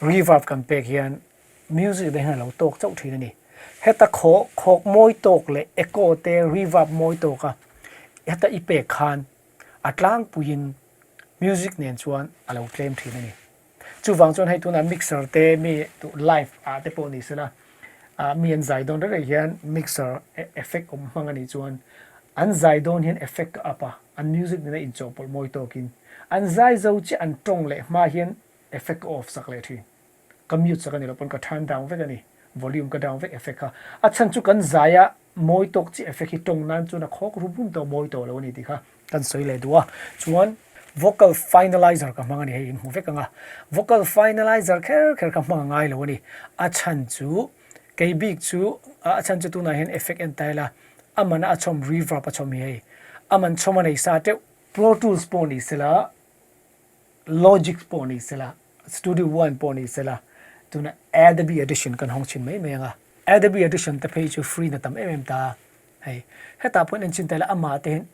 reverb kan pek hian music te hian a lo tawk chauh thin a ni. Heta khawk khawk mawi tawk leh echo te reverb mawi tawk a heta i pek khan a tlangpuiin music nen chuan a lo tlem thin a ni. Chuvang chuan hei tunah mixer te mi live ah te pawh ni sela ah mi an zai dawn reng reng hian mixer effect awm hmang a nih chuan an zai dawn hian effect ka up a, an music nena inchawhpawlh mawi tawkin an zai zo chiah an tawng leh hma hian effect ka off sak leh thin. Ka mute sak a ni lo pawn ka turn down vek a ni, volume ka down vek effect kha. A chhan chu kan zai a mawi tawk chiah effect hi tawng nan chuan a khawk rum rum tawh mawi tawh lo a ni tih kha kan sawi leh duh a. Chuan vocal finalizer ka hmang a ni hei in hmu vek ang a, vocal finalizer kher kher ka hmang a ngai lo a ni. A chhan chu kei bik chu a chhan chu tunah hian effect en ta ila a man a chhawm reverb a chhawm hi hei a man chhawm a nei sa teuh. Pro Tools pawh ni sela Logic pawh ni sela, Studio One pawh ni sela, tuna Adobe Audition kan hawng chhin mai mai ang a. Adobe Audition te phei chu free na tam em em ta a, hei hetah pawhin en chhin ta ila amah te hian.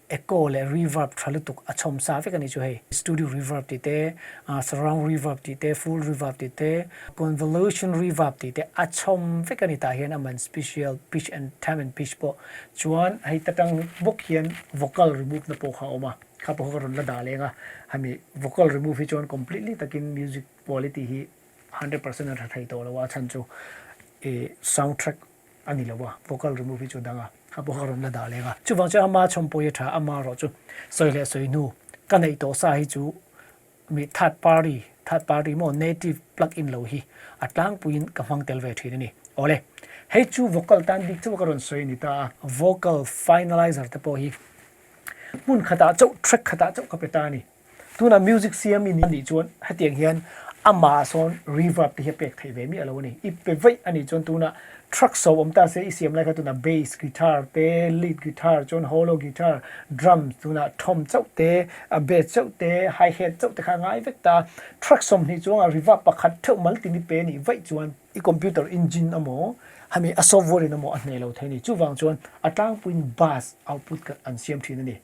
Echo leh reverb tha lutuk a chhawm sa vek a nih chu hei. Studio reverb tih te, surround reverb tih te, full reverb tih te, convolution reverb tih te a chhawm vek a ni tah hian a man special pitch and time and pitch pawh chuan hei ta tang bawk hian vocal remove na pawh kha a awm a, kha pawh kha ka rawn la dah leng a, hemi vocal remove hi chuan completely takin music quality hi 100% a tha thei tawh lo a, a chhan chu ih sound track a ni lo a, vocal remove hi chu a dang a, kha pawh kha ka rawn la dah leng a. Chuvang chuan ama chhawm pawh hi a tha, ama erawh chu sawi leh sawi hnu ka neih tawh sa hi chu mi third party, third party maw native plug in lo hi a tlangpuiin ka hmang tel ve thin a ni. Awle, hei chu vocal tan bik chauh ka rawn sawi a ni ta a, vocal finalizer te pawh hi hmun khatah chauh track khatah chauh ka pe ta a ni. Tunah music siam i nih chuan hetiang hian amah sawn reverb te hi a pek theih ve miah lo a ni. I pe vaih a nih chuan tunah truck so awm ta se i siam lai kha tunah bass guitar te, lead guitar chuan hollow guitar, drums tunah tom chauh te, a bass chauh te, hi hat chauh te kha a ngai vek ta. Truck 20 chuangah reverb pakhat theuh mal tin i pe a nih vaih chuan i computer engine emaw hemi a software in emaw a hneh lo thei a ni. Chuvang chuan a tlangpuiin bass output kha an siam thin a ni.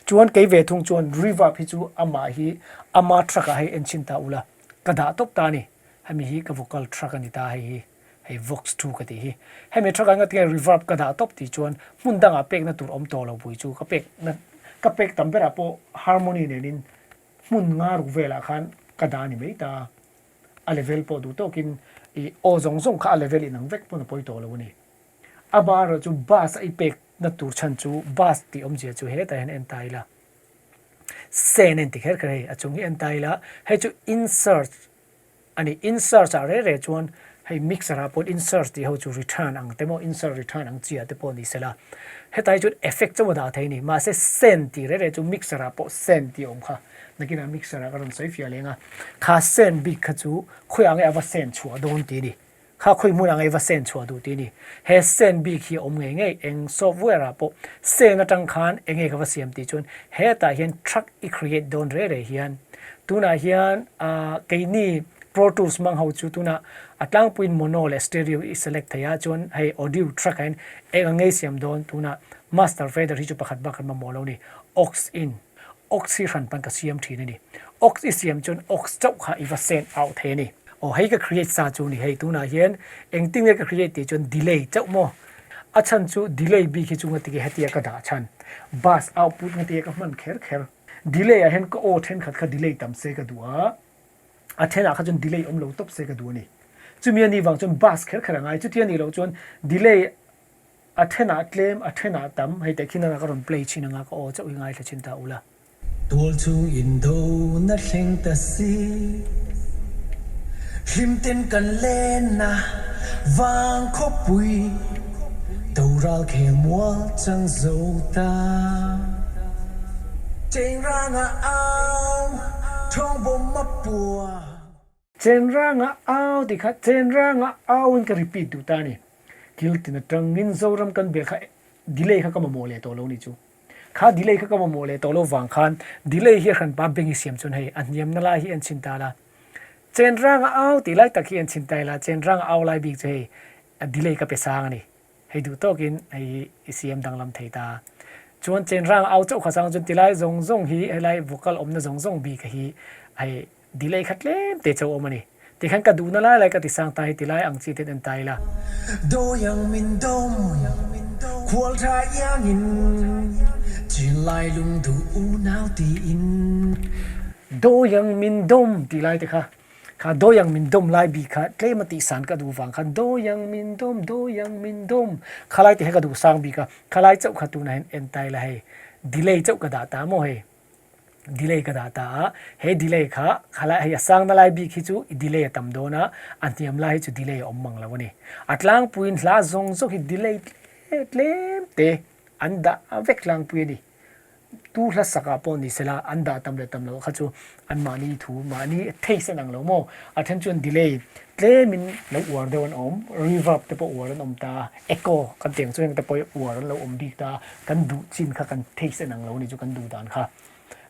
Chuan kei ve thung chuan reverb hi chu amah hi ama track ah hei en chhin ta ula ka dah tawp ta a ni. Hemi hi ka vocal track a ni ta hei hi, hei vox 2 ka tih hi. Hemi track ah hian tinge reverb ka dah tawp tih chuan hmun dangah pekna tur awm tawh lo pui chu ka pek na ka pek tam berah pawh harmony nenin hmun nga ruk velah khan ka dah a ni mai ta a. A level pawh duh tawkin ih aw zawng zawng kha a level inang vek pawn a pawi tawh lo a ni. A bar erawh chu bus a i pek na tur chhan chu bus tih awmzia chu hetah hian en ta ila sen a inti kher kher hei a chung hi en ta ila hei chu insert a ni insert ah reh reh chuan hei mixer ah pawh insert tih ho chu return ang te maw insert return ang chi ah te pawh ni sela hetah hi chuan effect chauh a dah thei a ni mahse sen tih reh reh chu mixer ah pawh sen tih a awm kha nakinah mixer ah ka rawn sawi fiah leng a kha sen bik kha chu khawiah nge a va sen chhuah dawn tih a ni. Kha khawi hmunah ngei va sen chhuah duh tih a ni. He sen bik hi a awm ngei ngei, eng software ah pawh sen atang khan eng nge ka va siam tih chuan hetah hian track i create dawn re re hian tunah hian ah keini Pro Tools hmang ho chu tunah a tlangpuiin mono leh stereo i select thei a chuan hei audio track ah hian eng ang ngei siam dawn tunah master fader hi chu pakhat bak kan mamawh lo a ni aux in. Aux hi hran pan ka siam thin a ni. Aux i siam chuan aux chauh kha i va send out thei a ni. Aw hei ka create sa chu ni hei tunah hian engtin nge ka create tih chuan delay chauh maw? A chhan chu delay bik hi chu nga tige hetia ka dah chhan bus output nga tige ka hman kher kher. Delay ah hian ka aw thenkhat kha delay tam se ka duh a, a then ah kha chuan delay awm lo tawp se ka duh a ni. Chumi a nih vang chuan bus kher kher a ngai. Chutia nih loh chuan delay A thenah tlem, a thenah tam, hei teh khin anga ka rawn play chhin anga ka aw chauh hi ngaithla chhin ta ula. Tual chung indo na thleng ta si. Hlim ten kan lenna vang khawpui doral khel mual chang zo ta. Chengranga au thawng bawm a pua. Chenranga au tih kha Chenranga au in ka repeat duh ta a ni. Thil tin atangin Zoram kan bel kha delay kha ka mamawh leh tawh lo ni chu. Kha delay kha ka mamawh leh tawh lo vang khan delay hi a hranpa beng i siam chuan hei a hniamna lai hi en chhin ta la. Chenranga au tih lai tak hi en chhin ta ila Chenranga au lai bik chu hei a delay ka pe sang a ni. Hei duh tawkin hei hi i siam danglam thei ta. Chuan Chenranga au chauh kha chang chuan tilai zawng zawng hi helai vocal awmna zawng zawng bik hi hei Delay kha tlem te chauh awm a ni. Tikhan ka duhna lai lai ka ti sang ta hi tilai ang chi ten en ta ila. Doyang min dawm, khual tha iangin, chinlai lungduh unau tiin. Doyang min dawm tih lai te kha, kha doyang min dawm lai bik kha tlem a tih san ka duh vang khan doyang min dawm, doyang min dawm kha lai te kha ka duh sang bik a, kha lai chauh kha tunah hian en ta ila hei delay chauh ka dah ta maw hei. Delay ka dah ta a, he delay kha khalai hei a sangna lai bik hi chu i delay a tam dawn a, a hniam lai hi chu delay a awm mang lo a ni. A tlangpuiin hla zawng zawng hi delay tlem te an dah vek tlangpui a ni. Tu hla sak ah pawh ni sela an dah tam leh tam loh kha chu anmahni thu mahni taste an ang lo maw? A then chuan delay tlemin lo uar deuh an awm, reverb te pawh uar an awm ta a, echo kan tih ang chu heng te pawh hi uar an lo awm bik ta a, kan duh chin kha kan taste en ang lo ni chu kan duh dan kha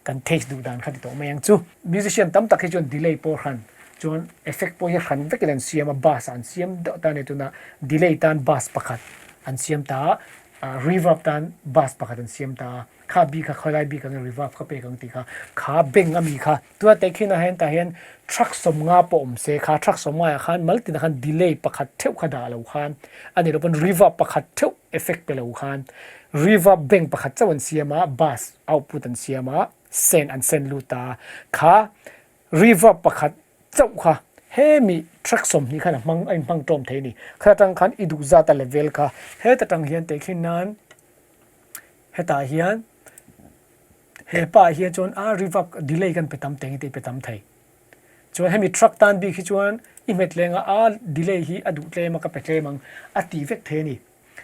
kan taste duh dan kha ti tawh mai ang chu. Musician tam tak hi chuan delay pawh hran chuan effect pawh hi hran vekin an siam a, bass ah an siam deuh ta a ni tunah delay tan bass pakhat an siam ta a. Reverb tan bus pakhat an siam ta a, kha bik kha khawilai bik ang reverb kha pek ang tih kha, kha bank ami kha. Tuna tehkhin ah hian tah hian truck 50 pawh awm se, kha truck 50 ah khan mal tinah khan delay pakhat theuh kha dah lo khan a ni lo pawn reverb pakhat theuh effect pe lo khan reverb bank pakhat chauh an siam a, bus output an siam a, send an send lut ta a, kha reverb pakhat chauh kha hemi track 20 khan a hmang a inhmang tawm thei a ni. Kha atang khan i duh zat a level kha heta tang hian tehkhin nan hetah hian he pa ah hian chuan a reverb delay kan pe tam teng hi te i pe tam thei. Chuan hemi track tan bik hi chuan i hmet leng a a delay hi a duh tlem a ka pe tlem ang a ti vek thei a ni.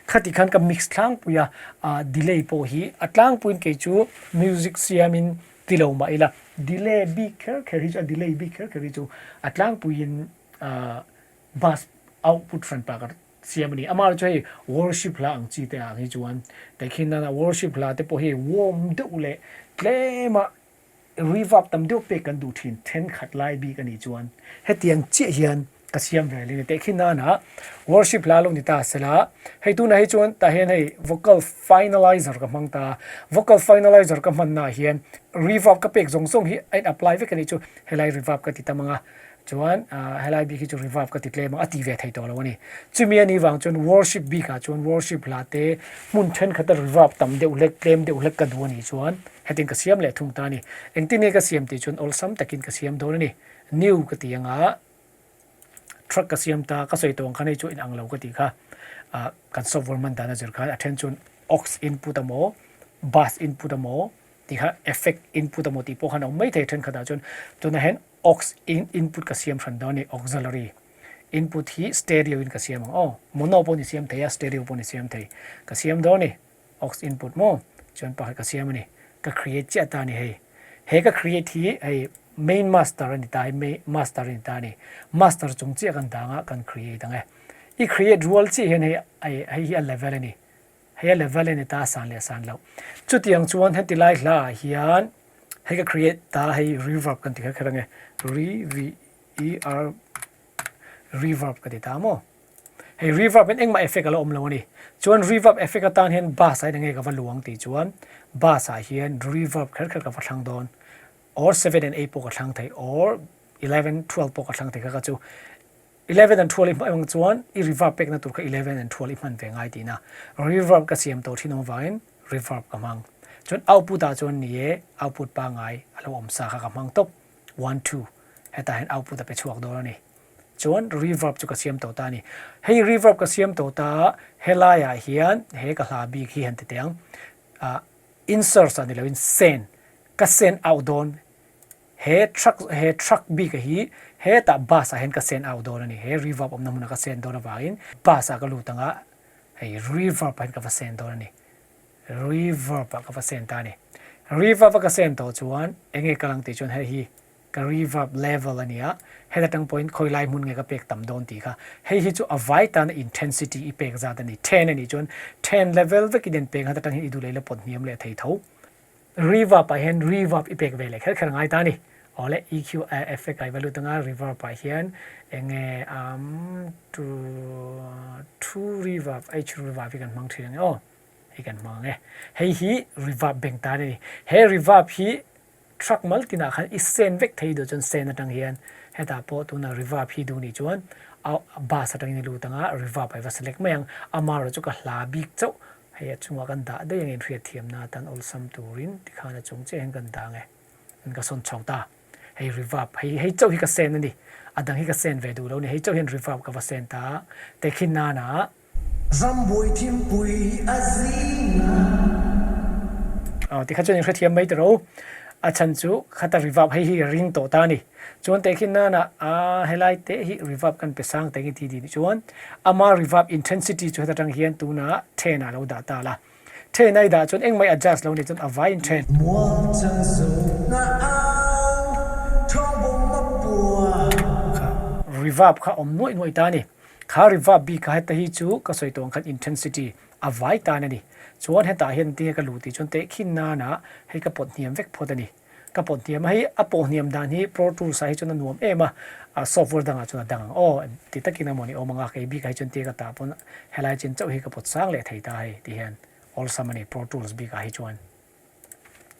Khati khan ka mix tlangpui a, ah delay pawh hi a tlangpuiin kei chu music siamin ti lo mah ila delay bik kher kher hi chu a delay bik kher kher hi chu a tlangpuiin ah bass output hran pah ka siam a ni. Amaherawhchu chu hei worship hla ang chi te ah hi chuan tehkhin nana worship hla te pawh hi warm deuh leh tlema Reverb tam deuh pek kan duh thin thenkhat lai bik a nih chuan hetiang chiah hian ka siam ve leh a ni. Tehkhin nana worship hla lo ni ta sela, hei tunah hi chuan tah hian hei vocal finalizer ka hmang ta a, vocal finalizer ka hmannaah hian reverb ka pek zawng zawng hi a in apply vek a nih chu, helai reverb ka ti tam ang a, Chuan helai bik hi chu reverb ka ti tlem a, a ti ve thei tawh lo a ni. Chumi a nih vang chuan worship bikah chuan worship hla te hmun thenkhat a reverb tam deuh hlek, tlem deuh hlek ka duh a nih chuan hetin ka siam leh thung ta a ni. Engtin nge ka siam tih chuan awlsam takin ka siam dawn a ni. New ka ti anga truck ka siam ta, ka sawi tawh ang khan hei chu inang lo ka tih kha kan software hman dan a zir khan a then chuan aux input emaw bass input emaw tih kha effect input emaw tih pawh khan a awm maithei thenkhatah chuan tunah hian Aux in input ka siam hran dawn a ni, auxiliary input hi stereo in ka siam ang aw, mono pawh ni siam thei a, stereo pawh ni siam thei, ka siam dawn a ni, aux input maw chuan pakhat ka siam a ni, ka create chiah ta a ni hei, he ka create hi hei main master a ni ta hei master a ni ta a ni, master chung chiah kan dang a kan create ang e, i create rual chiah hian hei hei hi a level a ni, Hei a level a ni ta san leh san loh. Chutiang chuan heti lai hla ah hian hei ka create ta hei reverb kan ti kher kher ange re v e r reverb ka ti ta maw. Hei reverb hian engmah effect a la awm lo a ni. Chuan reverb effect atan hian bass ah hian enge ka va luang tih chuan bass ah hian reverb kher kher ka va thlang dawn or 7 and 8 pawh ka thlang thei or 11 12 pawh ka thlang thei kha kha chu 11 and 12 i hmang ang chuan i reverb pekna tur kha 11 and 12 i hman ve ngai tihna. Reverb ka siam tawh thin awm avangin reverb ka hmang. Chuan output ah chuan ni e, output pangngai a lo awm sa kha ka hmang tawp. One two hetah hian output a pe chhuak dawn a ni. Chuan reverb chu ka siam tawh ta a ni. Hei reverb ka siam tawh ta a, helaiah hian he ka hla bik hi han ti teh ang. Ah insert ah ni loin send, ka send out dawn. He truck he truck bik a hi hetah bus ah hian ka send out dawn a ni. He reverb awmna hmunah ka send dawn avangin bus ah ka lut anga hei reverb ah hian ka va send dawn a ni. Reverb ah ka va send ta a ni. Reverb a ka send tawh chuan enge ka lang tih chuan hei hi ka reverb level a ni a, heta tang pawhin khawi lai hmun nge ka pek tam dawn tih kha. Hei hi chu a vai tana intensity i pek zat a ni. Then a nih chuan then level vekin an pek ang heta tang hian i duh leh i la pawt hniam leh thei tho. Reverb ah hian reverb i pek ve leh kher kher ngai ta a ni. Awle EQ effect ah i va lut anga reverb ah hian enge um to true reverb H reverb hi kan hmang thin ange aw. Hei kan hmang ange. Hei hi reverb beng tan a ni. He reverb hi truck mal tinah khan i send vek thei duh chuan send atang hian hetah pawh tunah reverb hi duh nih chuan bus atangin i lut anga reverb ah i va select mai ang. Amaherawhchu ka hla bik chauh Hei a chungah kan dah daih ang inhriatthiamna atan awlsam turin tikhan a chung chiah hian kan dah ang e. In ka sawn chho ta. Hei reverb, hei hei chauh hi ka send a ni. A dang hi ka send ve duh lo a ni. Hei chauh hian reverb ka va send ta a. Tehkhin nana. Rambuai thimpui a zing a. Aw tikha chuan inhrethiam mai tiro. A chhan chu khata reverb hei hi ring tawh ta a ni. Chuan tehkhin nana a helai te hi reverb kan pe sang teng i ti dih chuan ama reverb intensity chu heta tang hian tuna then ah lo dah ta la. Then a i dah chuan engmah i adjust lo nih chuan a vai in then. Mual chang zo na au thawng bawm a pua. Kha reverb kha awm nuaih nuaih ta a ni. Kha reverb bik kha heta hi chu ka sawi tawh ang khan intensity a vai tan a ni. Chuan hetah hian tinge ka luh tih chuan tehkhin nana hei ka pawt hniam vek phawt a ni. Ka pawt hniam a, hei a pawh hniam dan hi Pro Tools ah hi chuan a nuam em a, software dangah chuan a dang ang aw ti takin a mawni awm ang a, kei bikah hi chuan tia ka tah pawn helai chin chauh hi ka pawt sang leh thei ta hei ti hian awlsam a ni Pro Tools bikah hi chuan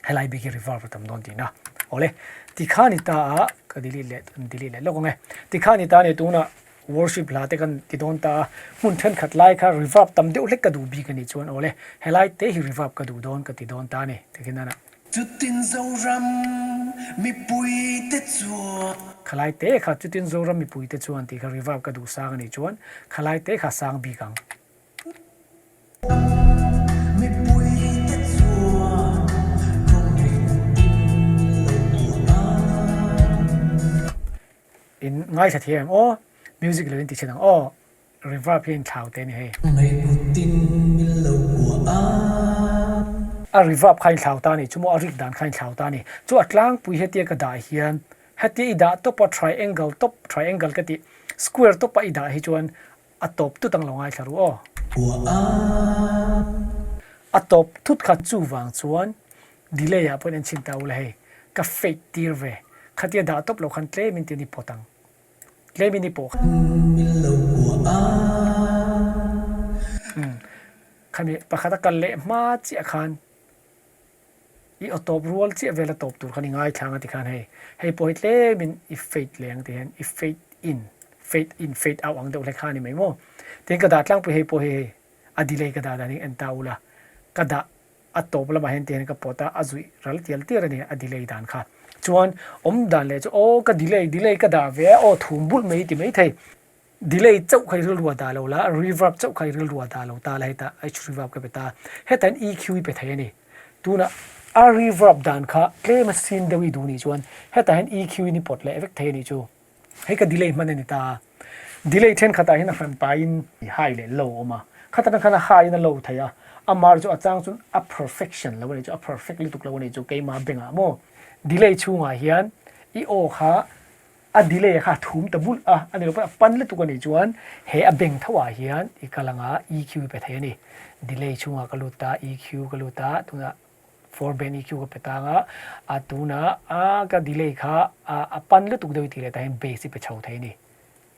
helai bik hi reverb a tam dawn tihna. Awle tikhan i ta a, ka delete leh delete leh lawk ang e, tikhan i ta ni tunah Worship hla te kan ti dawn ta a, hmun thenkhat lai kha reverb tam deuh hlek ka duh bik a nih chuan awle helai te hi reverb ka duh dawn ka ti dawn ta a ni tikhin a. Chutin Zoram mipui te chuan. Khalai te kha chutin Zoram mipui te chuan tih kha reverb ka duh sang a nih chuan khalai te kha sang bik ang. Mipui te chuan kawngin lo kuah a. In ngaithla thei em aw, music lo in ti chhin ang aw, reverb hi in thlau te a ni hei. Ngaihputin min lo kuah a. A reverb kha in thlau ta a ni, chu maw a rik dan kha in thlau ta a ni. Chu a tlangpui hetia ka dah hian, hetia i dah tawp a triangle tawp, triangle ka tih, square tawp a i dah hi chuan a tawp tut ang lo ngaithla ru aw. Kuah a. A tawp tut kha chuvang chuan delay ah pawhin an chhin ta ula hei ka fade tir ve khatia dah tawp lo khan tlem in tin i pawt ang tlem in i pawh Min lo kuah a. Umm khami pakhat a kal leh hma chiah khan i aw tawp rual chiah vel a tawp tur khan i ngaithlang a ti khan hei hei pawh hi tlem in i fade leh ang ti hian i fade in fade in fade out ang deuh hlek kha a ni mai maw tin ka dah tlangpui hei pawh hi hei a delay ka dah dan hi en ta ula ka dah a tawp lamah hian tihian ka pawt a, a zuih ral tial tial a ni, a delay dan kha. Chuan awm dan leh chu aw ka delay delay ka dah ve a, aw thum bulh mai ti mai thei. Delay chauh kha i rilru a dah lo la, reverb chauh kha i rilru a dah lo ta la hetah H reverb ka pe ta. Hetah hian EQ i pe thei a ni. Tunah a reverb dan kha tlem a sin deuh i duh nih chuan hetah hian EQ in i pawt leh vek thei a nih chu. Hei ka delay hman a ni ta a. Delay thenkhatah hian a hran pahin high leh low a awm a. Khatah khan a high in a low thei a. Amar chu a chang chuan a perfection lo a nih chu, a perfect lutuk lo a nih chu keimah bengah maw. Delay chhungah hian i aw kha a delay kha a thum ta bulh a, a ni lo pawn a pan lutuk a nih chuan he a beng tho ah hian i kal anga EQ i pe thei a ni. Delay chhungah ka lut ta, EQ ka lut a, tunah For Ben EQ ka pe tang a, a tuna a ka delay kha a pan lutuk deuh i tih leh tah hian bass i pe chho thei a ni.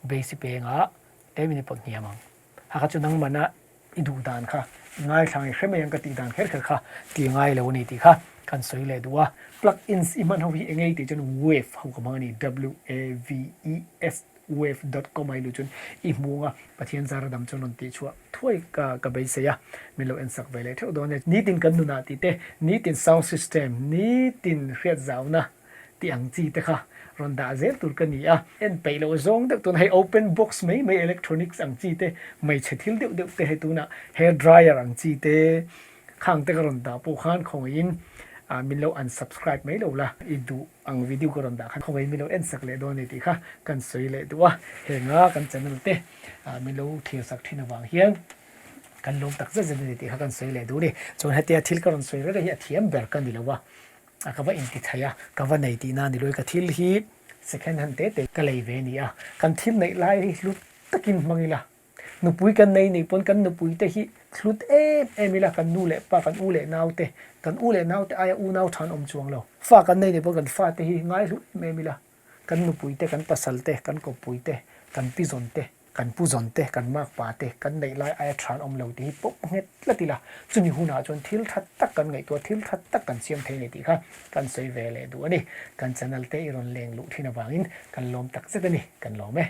Bass i peng a, tlem in i pawt hniam ang. A kha chu nangmana i duh dan kha i ngaithla i hre mai ang ka tih dan kher kher kha ti ngai lo a ni tih kha kan sawi leh duh a. Plug ins i hman ho hi eng nge i tih chuan wave ho ka hmang a ni, W-A-V-E-S. Wave dot com a i luh chuan i hmung a, Pathian zara dam chuan rawn tih chhuah thuai ka ka beisei a, min lo ensak ve leh theuh dawn e. Nitin kan nunah tih te, nitin sound system, nitin hriat zauna tih ang chi te kha rawn dah zel tur ka ni a. En peih loh zawng deuh tuna hei open box mai mai electronics ang chi te, hmeichhe thil deuh deuh te hei tunah hair dryer ang chi te khang te ka rawn dah pawh khan khawngaihin min lo unsubscribe mai lo la i duh. Ang video ka rawn dah khan khawngaih min lo en sak leh dawn a ni tih kha kan sawi leh duh a, henga kan channel te min lo thlir sak thin avang hian kan lawm tak zet zet a ni tih kha kan sawi leh duh a ni. Chuan hetia thil ka rawn sawi reng reng hi a thiam ber ka ni lo a, ka va inti thei a, ka va nei tihna a ni lo i ka thil hi second hand te te ka lei ve a ni a, kan thil neih lai hi hlu takin hmang ila. Nupui kan nei nih pawn kan nupui te hi hlut em em ila kan nu leh pa kan u leh nau te kan u leh nau te aia unau tha an awm chuang lo. Fa kan nei nih pawn kan fa te hi ngai hlut em em ila kan nupui te kan pasal te kan kawppui te kan pi zawn te kan pu zawn te kan makpa te kan neih lai aia tha an awm lo tih hi pawp nghet tlat ila chumi hunah chuan thil tha tak kan ngaihtuah thil tha tak kan siam thei nei tih kha kan sawi ve leh duh a ni. Kan channel te i rawn leng luh thin avangin kan lawm tak zet a ni kan lawm e.